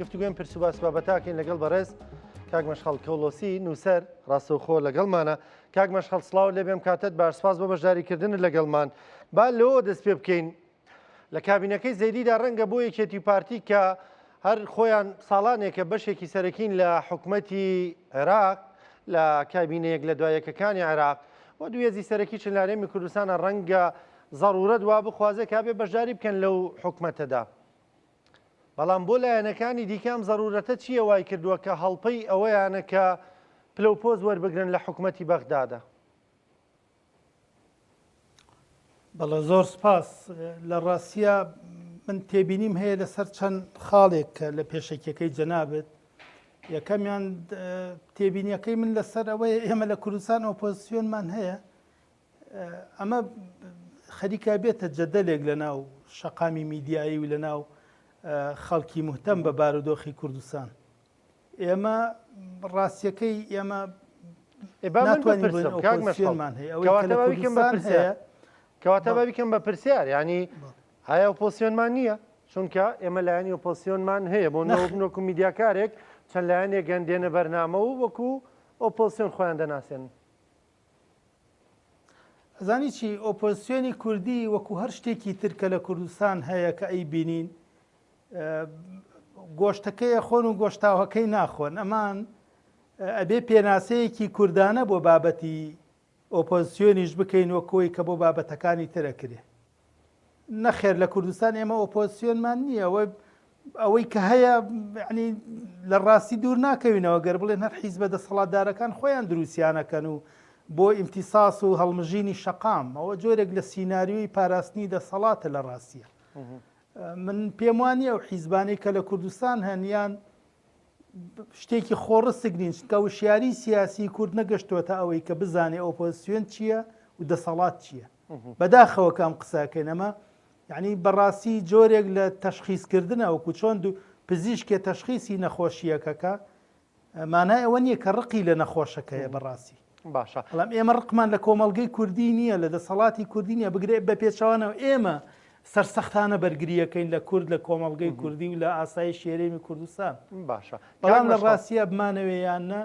گفتوگۆیم پرس و باس بابەتاکەین لەگەڵ بەڕێز کاک مەشخەڵ کەوڵۆسی نووسەر ڕاستەوخۆ لەگەڵمانە. کاک مەشخەڵ سڵاو لێبێم کاتت باش سپاس بۆ بەشداریکردنت لەگەڵمان. با لەوە دەست پێ بکەین لە کابینەکەی زەیدیدا ڕەنگە بۆ یەکێتی و پارتی کە هەر خۆیان ساڵانێکە بەشێکی سەرەکین لە حکومەتی عێراق لە کابینە یەک لە دوایەکەکانی عێراق و دوێزی سەرەکی چ لە هەرێمی کوردستانە ڕەنگە زەڕورەت وا بخوازێ کابێ بەشداری بکەن لەو حکومەتەدا. بەڵام بۆ لایەنەکانی دیکە ئەم زەرورەتە چییە وای کردووە کە هەڵپەی ئەوەیانە کە پلە و پۆست وەربگرن لە حکومەتی بەغدادا؟ بەڵێ زۆر سپاس. لە ڕاستیا من تێبینیم هەیە لەسەر چەند خاڵێک کە لە پێشەکیەکەی جەنابت یەکەمیان تێبینیەکەی من لەسەر ئەوەیە ئێمە لە کوردستان ئۆپۆزیسیۆنمان هەیە ئەمە خەریکە بێتە جەدەلێک لە ناو شەقامی میدیایی و لە ناو خەڵکی مهتەم بە بارودۆخی کوردستان. ئێمە ڕاستیەکەی ئێمە ناتوانین بڵێین ئۆپۆزسیۆنمان هەیە ئەوەی کە لە کوردستان هەیە کەواتە با بیکەم بە پرسیار ینی ئایا ئۆپۆزسیۆنمان نییە چونکە ئێمە لایەنی ئۆپۆزسیۆنمان هەیە بۆ نەوەکو میدیاکارێک چەند لایەنێک گەندێنە بەرنامە و وەکو ئۆپۆزسیۆن خۆیان دەناسێن. ئەزانی چی ئۆپۆزسیۆنی کوردی وەکو هەر شتێکی تر کە لە کوردستان هەیە کە ئەی بینین گۆشتەکەی ئەخۆن و گۆشتاوەکەی ناخۆن ئەمان ئەبێ پێناسەیەکی کوردانە بۆ بابەتی ئۆپۆزسیۆنیش بکەین وەک ئەوەی کە بۆ بابەتەکانی تر ئەکرێ. نەخێر لە کوردستان ئێمە ئۆپۆزسیۆنمان نییە ئەوە ئەوەی کە هەیە ینی لە ڕاستی دوور ناکەوینەوە گەر بڵێن هەر حیزبە دەسەڵاتدارەکان خۆیان دروستیانەکەن و بۆ ئیمتیساس و هەڵمژینی شەقام ئەوە جۆرێک لە سیناریۆی پاراستنی دەسەڵاتە لە ڕاستیە من پێم وانیە ئەو حیزبانەی کە لە کوردستان هەن یان شتێکی خۆڕسک نین چونکە وشیاری سیاسی کورد نەگەشتووەتە ئەوەی کە بزانێ ئۆپۆزسیۆن چییە و دەسەڵات چییە بەداخەوە کە ئەم قسەکەین ئەمە یعنی بەڕاستی جۆرێک لە تەشخیصکردنە وەکو چۆن دوو پزیشکێ تەشخیسی نەخۆشیەکەکە مانای ئەوە نییە کە ڕقی لە نەخۆشەکەیە بەڕاستی. باشە. بەڵام ئێمە ڕقمان لە کۆمەڵگەی کوردی نییە، لە دەسەڵاتی کوردی نییە، بگرە بە پێچەوانەوە ئێمە سەرسەختانە بەرگرییەکەین لە کورد، لە کۆمەڵگەی کوردی و لە ئاسایشی هەرێمی کوردستان. باشە. بەڵام لە ڕاستیا بمانەوێ یان نا،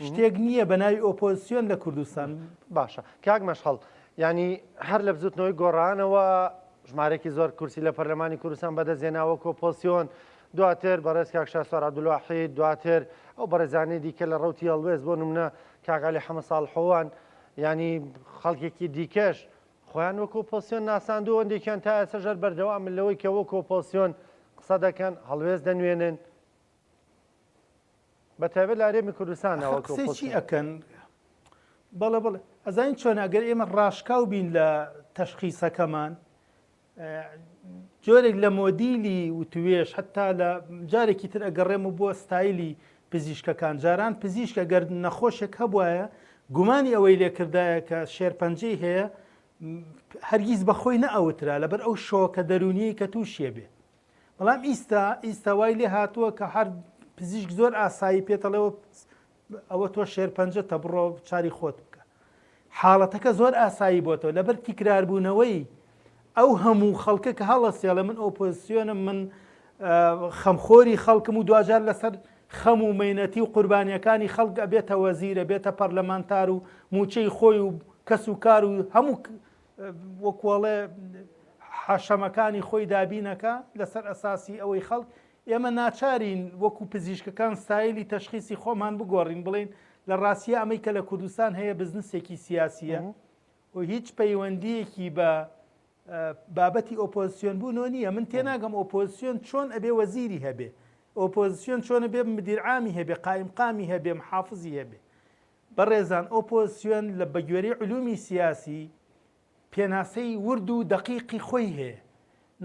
شتێک نییە بە ناوی ئۆپۆزسیۆن لە کوردستان. باشە کاک مەشخەڵ، یانی هەر لە بزوتنەوەی گۆڕانەوە ژمارەیەکی زۆر کورسی لە پەرلەمانی کوردستان بەدەستهێنا وەک ئۆپۆزسیۆن، دواتر بەڕێز کاک شاسوار عەبدولواحید، دواتر ئەو بەڕێزانەی دیکە لە ڕەوتی هەڵوێست بۆ نمونە کاک عەلی حەمە ساڵحۆوان، یانی خەڵکێکی دیکەش خۆیان وەک ئۆپۆزسیۆن ناساندووە، هەندێکیان تا ئێستاش هەر بەردەوامن لەوەی کە وەک ئۆپۆزسیۆن قسە دەکەن، هەڵوێست دەنوێنن. بە تایبەت لە هەرێمی کوردستاندا ئەخە وەک قسەی چی ئۆپۆزسیۆن. ئەکەن؟ بەڵێ بەڵێ ئەزانین چۆن ئەگەر ئێمە ڕاشکاو بین لە تەشخیسەکەمان جۆرێک لە مۆدیلی وتوێژ حتا لە جارێکی تر ئەگەڕێم و بۆ ستایلی پزیشکەکان جاران پزیشک ئەگەر نەخۆشێک هەبوایە گومانی ئەوەی لێکردایە کە شێرپەنجەی هەیە هەرگیز بەخۆی نەئەوترا لەبەر ئەو شۆکە دەرونیەی کە تووشیە بێ بەڵام ئیستا ئیستا وای لێ هاتووە کە هەر پزیشک زۆر ئاسایی پێتەڵێەوە ئەوە تۆ شێرپەنجەتە بڕۆ چاری خۆت بکە حاڵەتەکە زۆر ئاسایی بۆتەوە لەبەر تیکراربوونەوەی ئەو هەموو خەڵکە کە هەڵەسێڵە من ئۆپۆزیسیۆنم من خەمخۆری خەڵکم و دواجار لەسەر خەم و مەینەتی و قوربانیەکانی خەڵک ئەبێتە وەزیرە بێتە پەرلەمانتار و موچەی خۆی و کەس و کار و هەموو وەکوەڵێ حەشەمەکانی خۆی دابینەکە لەسەر ئەساسی ئەوەی خەڵک ئێمە ناچارین وەکو پزیشکەکان ستایلی تەشخیسی خۆمان بگۆڕین بڵێین لە ڕاستییا ئەمەی کە لە کوردستان هەیە بزنسێکی سیاسییە و هیچ پەیوەندییەکی بە بابەتی ئۆپۆزسیۆن بوونەوە نییە من تێناگەم ئۆپۆزسیۆن چۆن ئەبێ وەزیری هەبێ ئۆپۆزسیۆن چۆن ئەبێ مدیرعامی هەبێ قائیمقامی هەبێ محافزی هەبێ بەڕێزان ئۆپۆزسیۆن لە بەگوێرەی علومی سیاسی پێناسەی ورد و دەقیقی خۆی هەیە.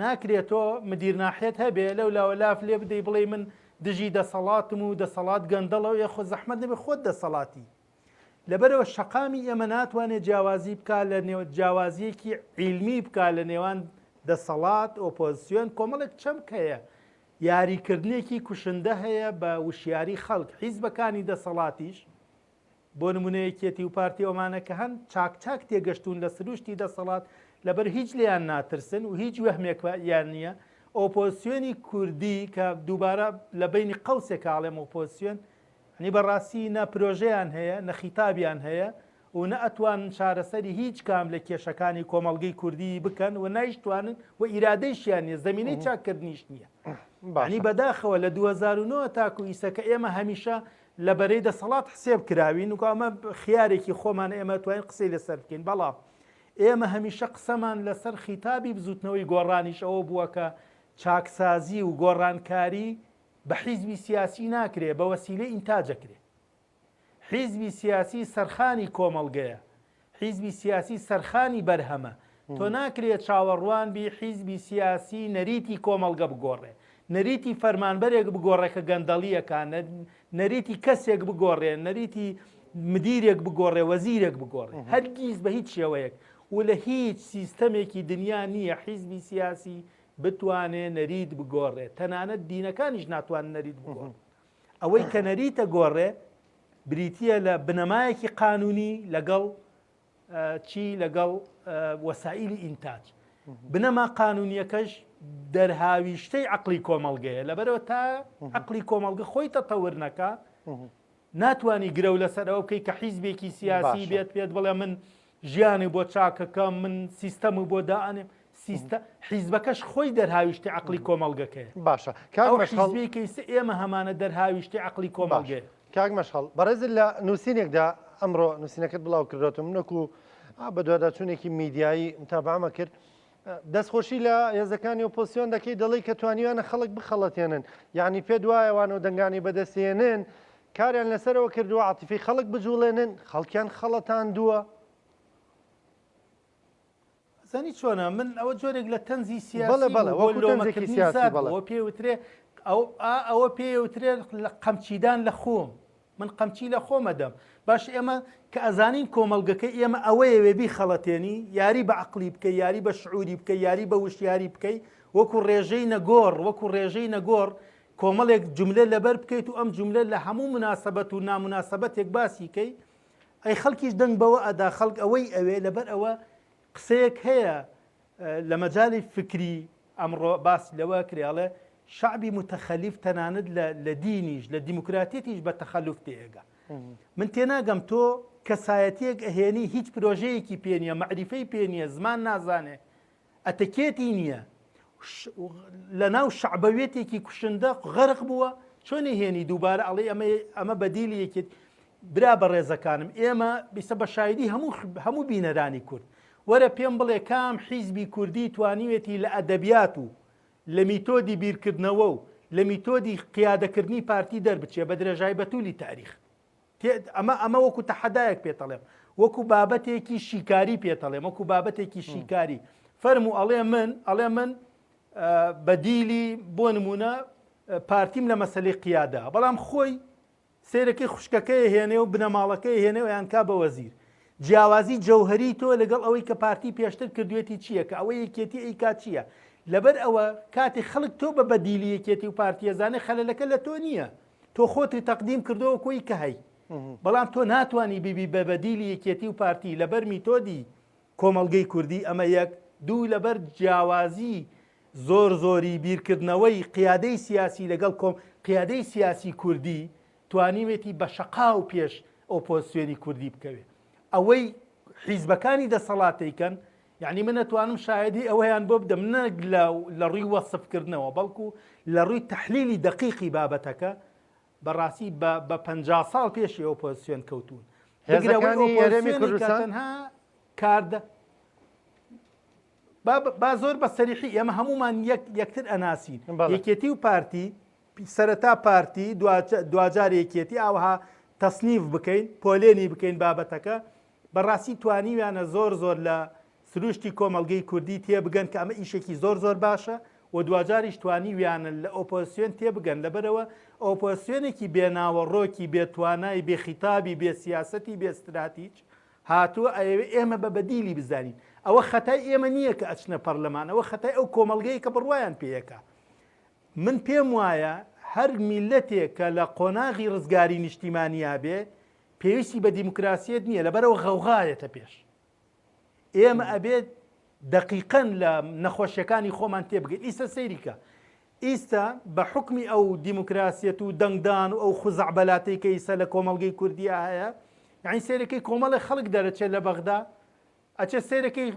ناکرێ تۆ مدیر ناحیەت هەبێ لەو لاوە لاف لێ بدەی بڵێی من دژی دەسەڵاتم و دەسەڵات گەندەڵە و یاخۆ زەحمەت نەبێ خۆت دەسەڵاتی. لەبەرئەوە شەقامی ئێمە ناتوانێ جیاوازی بکا لە نێو جیاوازیەکی عیلمی بکا لە نێوان دەسەڵات، ئۆپۆزسیۆن، کۆمەڵێک چەمک هەیە یاریکردنێکی کوشندە هەیە بە وشیاری خەڵک، حیزبەکانی دەسەڵاتیش بۆ نمونە یەکێتی و پارتی ئەومانە کە هەن چاک چاک تێگەشتوون لە سروشتی دەسەڵات لەبەر هیچ لێیان ناترسن و هیچ وەهمێکیان نییە. ئۆپۆزسیۆنی کوردی کە دووبارە لە بەینی قەوسێکا ئەڵێم ئۆپۆزسیۆن، یانی بەڕاستی نە پرۆژەیان هەیە، نە خیتابیان هەیە و نە ئەتوانن چارەسەری هیچ کام لە کێشەکانی کۆمەڵگەی کوردی بکەن و نایشتوانن و ئیرادەیشیان نییە، زەمینەی چاککردنیش نییە. یانی بەداخەوە لە 2009 تاکو ئیسە کە ئێمە هەمیشە لە بەرەی دەسەڵات حسێب کراوین و ئەمە خیارێکی خۆمان ئێمە توانین قسەی لەسەر بکەین، بەڵام ئێمە هەمیشە قسەمان لەسەر خیتابی بزوتنەوەی گۆڕانیش ئەوە بووە کە چاکسازی و گۆڕانکاری بە حیزبی سیاسی ناکرێ، بە وەسیلەی ئینتاج ئەکرێ. حیزبی سیاسی سەرخانی کۆمەڵگەیە، حیزبی سیاسی سەرخانی بەرهەمە. تۆ ناکرێ چاوەڕوان بی حیزبی سیاسی نەریتی کۆمەڵگە بگۆڕێ، نەریتی فەرمانبەرێک بگۆڕێ کە گەندەڵی ئەکا، نەریتی کەسێک بگۆڕێ، نەریتی مدیرێک بگۆڕێ، وەزیرێک بگۆڕێ. هەرگیز بە هیچ شێوەیەک و لە هیچ سیستەمێکی دنیا نییە حیزبی سیاسی بتوانێ نەریت بگۆڕێ، تەنانەت دینەکانیش ناتوانن نەریت بگۆڕن. ئەوەی کە نەریتە گۆڕێ بریتییە لە بنەمایەکی قانونی لەگەڵ چی لەگەڵ وەسائیلی ئینتاج. بنەما قانونیەکەش دەرهاویشتەی عەقڵی کۆمەڵگەیە، لەبەرئەوە تا عەقڵی کۆمەڵگە خۆی تەتەور نەکا ناتوانی گرەو لەسەر ئەوە بکەی کە حیزبێکی سیاسی بێت پێت بڵێ من ژیانی بۆ چاکەکەم من سیستەم و بۆ دائەنێم سیستە حیزبەکەش خۆی دەرهاویشتی عەقڵی کۆمەڵگەکەیە. باشە کاک مەشخەڵ حیزبێکی ئێمە هەمانە دەرهاویشتی عەقڵی کۆمەڵگەیە. کاک مەشخەڵ بەڕێزت لە نووسینێکدا ئەمڕۆ نووسینەکەت بڵاو کردۆتەوە من وەکو بەدواداچوونێکی میدیایی متابعەمە کرد دەستخۆشی لە هێزەکانی ئۆپۆزسیۆن دەکەی دەڵێی کە توانیویانە خەڵک بخەڵەتێنن یعنی پێت وایە وان و دەنگانی بەدەستێنن کاریان لەسەرەوە کردووە عاتیفەی خەڵک بجوڵێنن خەڵکیان خەڵەتاندووە. زانی چۆنە من ئەوە جۆرێک لە تەنزی سیاسی بەڵێ بەڵێ وەکو تەنزێکی سیاسی بەڵێ ئەوە پێ وترێ ئەو ئەوە پێ وترێ لە قەمچیدان لە خۆم من قەمچی لە خۆمە دەم باش ئێمە کە ئەزانین کۆمەڵگەکەی ئێمە ئەوەیەوێ بیخەڵەتێنی یاری بە عقلی بکەی یاری بە شعوری بکەی یاری بە وشیاری بکەی وەکو ڕێژەی نەگۆڕ وەکو ڕێژەی نەگۆڕ کۆمەڵێک جملە لەبەر بکەیت و ئەم جملە لە هەموو مناسبەت و نامناسبەتێک باسی کەی ئەی خەڵکیش دەنگ بەوە ئەدا خەڵک ئەوەی ئەوێ لەبەر ئەوە قسەیەک هەیە لە مەجالی فکری ئەمڕۆ باس لەوە کرێ ئەڵێ شەعبی متەخەلیف تەنانەت لە دینیش لە دیموکراتیەتیش بە تەخەلوف تێئەگا من تێناگەم تۆ کەسایەتیەک ئەهێنی هیچ پرۆژەیەکی پێ نییە مەعریفەی پێ نییە زمان نازانێ ئەتەکێتی نییە لە ناو شەعبەوێتێکی کوشندە غەرق بووە چۆنی هێنی دووبارە ئەڵێ ئەمە ئەمە بەدیلی یەکێت برا بەڕێزەکانم ئێمە بیسە بە شایدی هەموو هەموو بینەرانی کورد وەرە پێم بڵێ کام حیزبی کوردی توانیوێتی لە ئەدەبیات و لە میتۆدی بیرکردنەوە و لە میتۆدی قیادەکردنی پارتی دەربچێ بە درێژای بەتولی تاریخ ئەمە ئەمە وەکو تەحەدایەک پێتەڵێم وەکو بابەتێکی شیکاری پێتەڵێم وەکو بابەتێکی شیکاری فەرمو ئەڵێ من ئەڵێ من بەدیلی بۆ نمونە پارتیم لە مەسلەی قیادا بەڵام خۆی سەیرەکەی خوشکەکەی هێنێ و بنەماڵەکەی هێنێ و یانکا بە وەزیر. جیاوازی جەوهەری تۆ لەگەڵ ئەوەی کە پارتی پێشتر کردوێتی چییە کە ئەوەی یەکێتی ئەیکات چییە؟ لەبەر ئەوە کاتی خەڵک تۆ بە بەدیلی یەکێتی و پارتی ئەزانێ خەلەلەکە لە تۆ نییە تۆ خۆتی تەقدیم کردەوە کۆی کە هەی بەڵام تۆ ناتوانی ببی بە بەدیلی یەکێتی و پارتی لەبەر میتۆدی کۆمەڵگەی کوردی ئەمە یەک دوو لەبەر جیاوازی زۆر زۆری بیرکردنەوەی قیادەی سیاسی لەگەڵ کۆم قیادەی سیاسی کوردی توانیوێتی بە شەقاو پێش ئۆپۆزسیۆنی کوردی بکەوێ ئەوەی حیزبەکانی دەسەڵات دەیکەن یعنی من ئەتوانم شایەدی ئەوەیان بۆ بدەم نەک لە لە ڕووی وەسفکردنەوە بەڵکو لە ڕووی تەحلیلی دەقیقی بابەتەکە بەڕاستی بە بە 50 ساڵ پێشی ئۆپۆزسیۆن کەوتوون بگرە ئەوەی هێزەکانی هەرێمی ئۆپۆزسیۆنی کە کوردستان تەنها کاردە با با زۆر بە سەریحی ئێمە هەمومان یەک یەکتر ئەناسین بەڵێ. یەکێتی و پارتی سەرەتا پارتی دواجار یەکێتی ئاوها تەسنیف بکەین پۆلێنی بکەین بابەتەکە بەڕاستی توانیویانە زۆر زۆر لە سروشتی کۆمەڵگەی کوردی تێبگەن کە ئەمە ئیشێکی زۆر زۆر باشە و دواجاریش توانیویانە لە ئۆپۆزسیۆن تێبگەن لەبەرەوە ئۆپۆزسیۆنێکی بێناوەڕۆکی بێتوانای بێخیتابی بێ سیاسەتی بێ ستراتیج هاتووە ئەیەوێ ئێمە بە بەدیلی بزانین. ئەوە خەتای ئێمە نییە کە ئەچنە پەرلەمان، ئەوە خەتای ئەو کۆمەڵگەیە کە بڕوایان پێیەکا. من پێم وایە هەر میللەتێک کە لە قۆناغی ڕزگاری نیشتیمانیا بێ، پێویستی بە دیموکراسیەت نییە، لەبەرئەوە غەوغا یەتە پێش. ئێمە ئەبێت دەقیقەن لە نەخۆشیەکانی خۆمان تێبگەین. ئیستا سەیریکە ئیستا بە حوکمی ئەو دیموکراسیەت و دەنگدان و ئەو خوزعبەلاتەی کە ئیستا لە کۆمەڵگەی کوردیا هەیە، یانی سەیرەکەی کۆمەڵێک خەڵک دەرەچێت لە بەغدا ئەچێ سەیرەکەی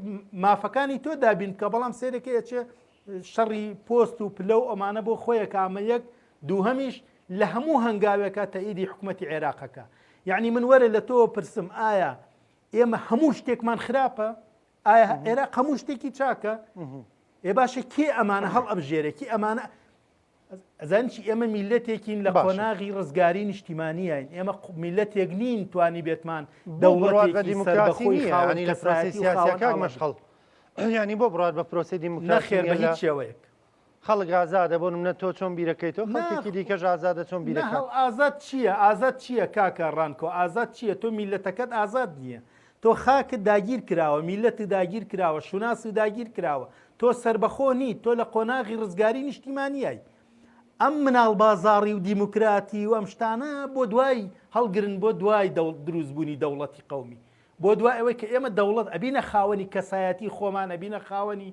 مافەکانی تۆ دابین بکە، بەڵام سەیرەکەی ئەچێ شەڕی پۆست و پلە و ئەمانە بۆ خۆیەکە. ئەمە یەک. دووهەمیش لە هەموو هەنگاوێکا تەئیدی حکومەتی عێراقەکە. یعنی من وەرە لە تۆوە پرسم ئایا ئێمە هەموو شتێکمان خراپە؟ ئایا عێراق هەموو شتێکی چاکە؟ ئێ باشە کێ ئەمانە هەڵ ئەبژێرێ؟ کی ئەمانە ئەزانی چی ئێمە میلەتێکین لە قۆناغی ڕزگاری نیشتیمانیین ئێمە میلەتێک نین توانی بێتمان دەوڵەت بە دیموکراسی نییە لە پرۆسەی سیاسیەکان مەشخەڵ ینی بۆ بڕات بە پرۆسەی دیموکراسی نەخێر بە هیچ شێوەیەک خەڵک ئازادە بۆ نمونە تۆ چۆن بیرەکەیتەوە خەڵکێکی دیکەش ئازادە چۆن بیرەکات. ئازاد چییە؟ ئازاد چییە کاکە ڕانکۆ ئازاد چییە؟ تۆ میللەتەکەت ئازاد نییە تۆ خاکت داگیر کراوە میللەتت داگیر کراوە شوناست داگیر کراوە تۆ سەربەخۆ نیت تۆ لە قۆناغی ڕزگاری نیشتیمانیای ئەم مناڵ بازاڕی و دیموکراتی و ئەم شتانە بۆ دوای هەڵگرن بۆ دوای دروستبوونی دەوڵەتی قەومی بۆ دوای ئەوەی کە ئێمە دەوڵەت ئەبینە خاوەنی کەسایەتی خۆمان ئەبینە خاوەنی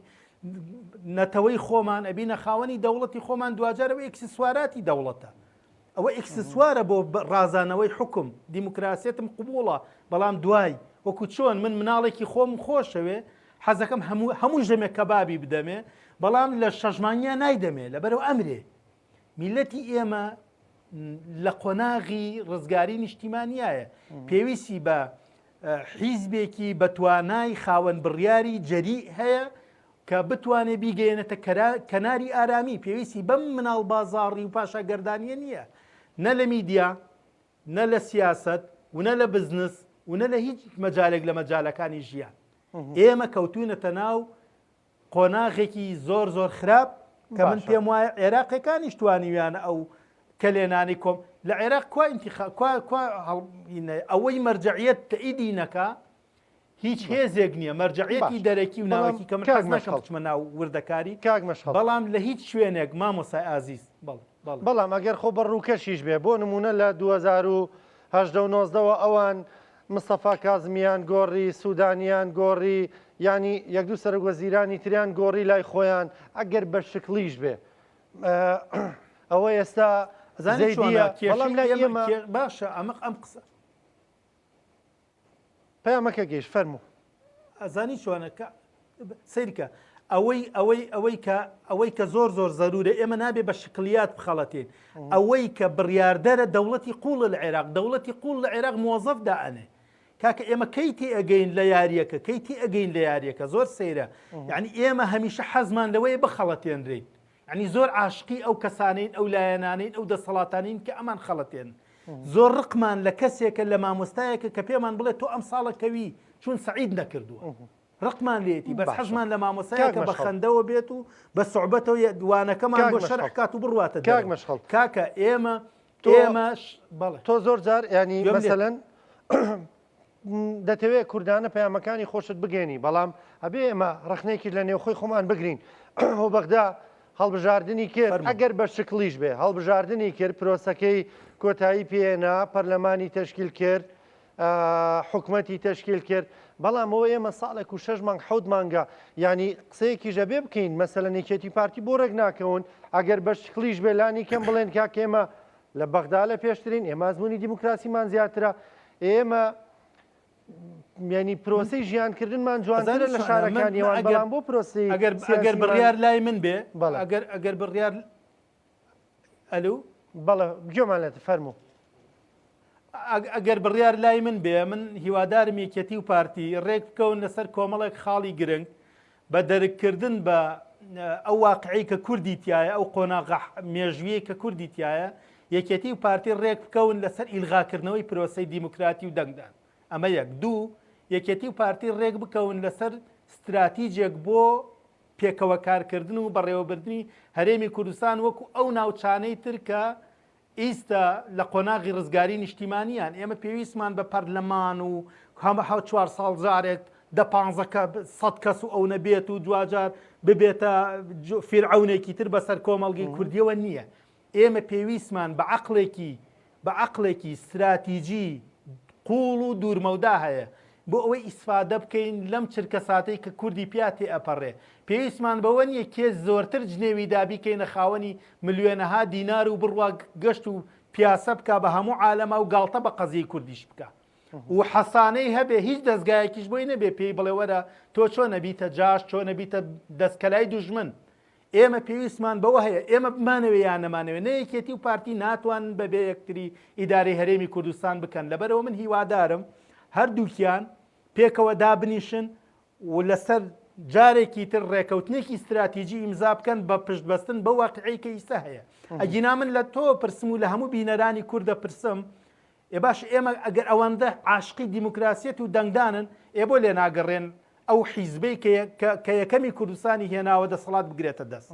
نەتەوەی خۆمان ئەبینە خاوەنی دەوڵەتی خۆمان دواجار ئەوە ئیکسسواراتی دەوڵەتە ئەوە ئیکسسوارە بۆ ڕازانەوەی حکم دیموکراسیەتم قبوڵە بەڵام دوای وەکو چۆن من مناڵێکی خۆم خۆشەوێ حەزەکەم هەموو هەموو ژەمێک کەبابی بدەمێ بەڵام لە شەژمانیا نایدەمێ لەبەرەوە ئەمرێ میلەتی ئێمە لە قۆناغی ڕزگاری نیشتیمانیایە پێویستی بە حیزبێکی بەتوانای خاوەن بڕیاری جەری هەیە کە بتوانێت بیگەێنێتە کەناری ئارامی پێویستی بەم مناڵ بازاڕی و پاشاگەردانیە نییە نە لە میدیا نە لە سیاسەت و نە لە بزنس و نە لە هیچ مەجالێک لە مەجالەکانی ژیان ئێمە کەوتوینەتە ناو قۆناغێکی زۆر زۆر خراپ کە من پێم وایە عێراقیەکانیش توانیویانە ئەو کەلێنانی کۆم لە عێراق کوا ئینتیخا کوا کوا ئەوەی مەرجەعیەت تەئیدی نەکا هیچ هێزێک نییە مەرجەعیەتی دەرەکی و ناوەکی کە من حەز ناکەم بچمە ناو وردەکاری کاک مەشخەڵ بەڵام لە هیچ شوێنێک مامۆستای ئازیز بەڵێ بەڵام ئەگەر خۆ بە ڕووکەشیش بێ بۆ نمونە لە 2018 و 19ەوە ئەوان مستەفا کازمیان گۆڕی، سودانیان گۆڕی، یانی یەک دوو سەرۆک وەزیرانی تریان گۆڕی لای خۆیان، ئەگەر بە شکڵیش بێ. ئەوە ئێستا زەیدیە، بەڵام لای ئێمە باشە ئەمە ئەم قسە پەیامەکە گەیشت فەرموو. ئەزانی چۆنە کە سەیرکە ئەوەی ئەوەی ئەوەی کە ئەوەی کە زۆر زۆر زەرورە ئێمە نابێ بە شکلیات بخەڵەتێن ئەوەی کە بڕیاردەرە دەوڵەتی قوڵە لە عێراق دەوڵەتی قوڵ لە عێراق مۆزەف دائەنێ کاکە ئێمە کەی تێ ئەگەین لە یاریەکە کەی تێ ئەگەین لە یاریەکە زۆر سەیرە یعنی ئێمە هەمیشە حەزمان لەوەیە بخەڵەتێنرین یعنی زۆر عاشقی ئەو کەسانین ئەو لایەنانین ئەو دەسەڵاتانین کە ئەمان خەڵەتێن زۆر ڕقمان لە کەسێکە لە مامۆستایەکە کە پێمان بڵێ تۆ ئەم ساڵە کەوی چون سەعید نەکردووە ڕقمان لێتی بەس حەزمان لە مامۆستایەکە بە خەندەوە بێت و بە سوعبەتەوە وانەکەمان بۆ شەرح کات و بڕواتە کاک مەشخەڵ کاکە ئێمە ئێمەش بەڵێ تۆ زۆر جار ینی مەسەلەن دەتەوێت کوردانە پەیامەکانی خۆشت بگەێنی بەڵام ئەبێ ئێمە ڕخنێکی لە نێوخۆی خۆمان بگرین هۆ بەغدا هەڵبژاردنی کرد ئەگەر بە شکڵیش بێ هەڵبژاردنی کرد پرۆسەکەی کۆتایی پێنا پەرلەمانی تەشکیل کرد حکومەتی تەشکیل کرد، بەڵام ئەوە ئێمە ساڵێک و شەش مانگ حەوت مانگە یانی قسەیەکیش ئەبێ بکەین مەسەلەن یەکێتی پارتی بۆ ڕێک ناکەون ئەگەر بە شکڵیش بێ لانی کەم بڵێن کاک ئێمە لە بەغدا لە پێشترین ئێمە ئەزموونی دیموکراسیمان زیاترە ئێمە ینی پرۆسی ژیانکردنمان جوانترە لە شارەکانی ئەوان بەڵام بۆ پرۆسی ئەگەر ئەگەر بڕیار لای من بێ ئەگەر ئەگەر بڕیار ئەلو؟ بەڵێ گوێمان لێتە فەرموو. ئەگەر بڕیار لای من بێ من هیوادارم یەکێتی و پارتی ڕێک بکەون لەسەر کۆمەڵێک خاڵی گرنگ بە دەرککردن بە ئەو واقعی کە کوردی تایە ئەو قۆناغە مێژویە کە کوردی تایە یەکێتی و پارتی ڕێک بکەون لەسەر ئیلغاکردنەوەی پرۆسەی دیموکراتی و دەنگدان ئەمە یەک دوو یەکێتی و پارتی ڕێک بکەون لەسەر ستراتیجێک بۆ پێکەوە کارکردن و بەڕێوەبردنی هەرێمی کوردستان وەکو ئەو ناوچانەی تر کە ئیستا لە قۆناغی ڕزگاری نیشتیمانیان ئێمە پێویستمان بە پەرلەمان و هەمە هەو چوار ساڵ جارێک دە پانزە کە سەد کەس و ئەو نەبێت و دواجار ببێتە فیرعەونێکی تر بەسەر کۆمەڵگەی کوردیەوە نییە ئێمە پێویستمان بە عەقڵێکی بە عەقڵێکی ستراتیجی قووڵ و دوورمەودا هەیە. بۆ ئەوەی ئیسفادە بکەین لەم چرکەساتەی کە کوردی پیا تێئەپەڕێ. پێویستمان بەوە نییە کێ زۆرتر جنێوی دا بیکەینە خاوەنی ملیۆنەها دینار و بڕوا گەشت و پیاسە بکا بە هەموو عالەما و گاڵتە بە قەزیەی کوردیش بکا و حەسانەی هەبێ هیچ دەزگایەکیش بۆی نەبێ پێی بڵێ وەرە تۆ چۆن ئەبیتە جاش چۆن ئەبیتە دەستکەلای دوژمن. ئێمە پێویستمان بەوە هەیە ئێمە بمانەوێ یان نەمانەوێ نە یەکێتی و پارتی ناتوانن بەبێ یەکتری ئیدارەی هەرێمی کوردستان بکەن لەبەرئەوە من هیوادارم هەردووکیان پێکەوە دابنیشن و لەسەر جارێکی تر ڕێکەوتنێکی ستراتیجی ئیمزا بکەن بە پشت بەستن بەو واقیعەی کە ئیستا هەیە ئەگینا من لە تۆ پرسم و لە هەموو بینەرانی کورد دەپرسم ئێ باش ئێمە ئەگەر ئەوەندە عاشقی دیموکراسیەت و دەنگدانن ئێ بۆ لێناگەڕێن ئەو حیزبەی کە یەکەمی کوردستانی هێناوە دەسەڵات بگرێتە دەست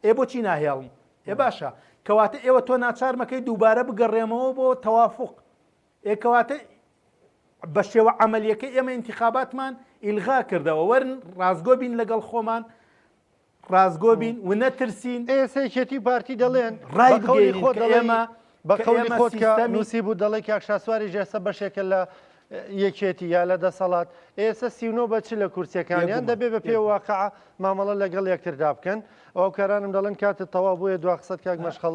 ئێ بۆچی ناهێڵن ئێ باشە کەواتە ئێوە تۆ ناچار مەکەی دووبارە بگەڕێمەوە بۆ تەوافق ئێ کەواتە بە شێوە عەمەلیەکەی ئێمە ئینتیخاباتمان ئیلغا کردەوە وەرن ڕاستگۆ بین لەگەڵ خۆمان ڕاستگۆ بین و نەترسین. ئێستا یەکێتی و پارتی دەڵێن ڕای بە قەولی بگەینین خۆت کە دەڵێی ئێمە بە کە قەولی ئێمە خۆت کە سیستەمی نووسیبوو دەڵێ کاک شاسواریش ئێستا بەشێکە لە یەکێتی یا لە دەسەڵات ئێستا 39 بە چ لە کورسیەکانیان بێگومان دەبێ بە پێ بێگومان. واقع مامەڵە لەگەڵ یەکتردا بکەن ئەوکارانم دەڵێن کاتت تەواو بۆیە دوا قسەت کاک مەشخەڵ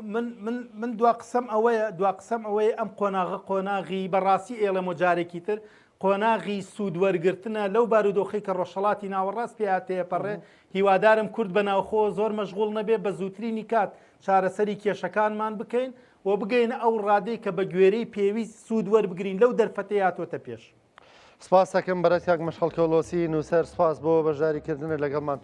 من من من دوا قسەم ئەوەیە دوا قسەم ئەوەیە ئەم قۆناغە قۆناغی بەڕاستی ئێڵێم و جارێکی تر قۆناغی سوود وەرگرتنە لەو بارودۆخی کە ڕۆژهەڵاتی ناوەڕاست پێیا تێپەڕێ هیوادارم کورد بە ناوخۆ زۆر مەشغوڵ نەبێ بە زووترینی کات چارەسەری کێشەکانمان بکەین و بگەینە ئەو ڕادەی کە بە گوێرەی پێویست سوود وەربگرین لەو دەرفەتەی هاتۆتە پێش. سپاس ئەکەم بەڕێز کاک مەشخەڵ کەوڵۆسی نووسەر سپاس بۆ بەشداری کردنت لەگەڵمان.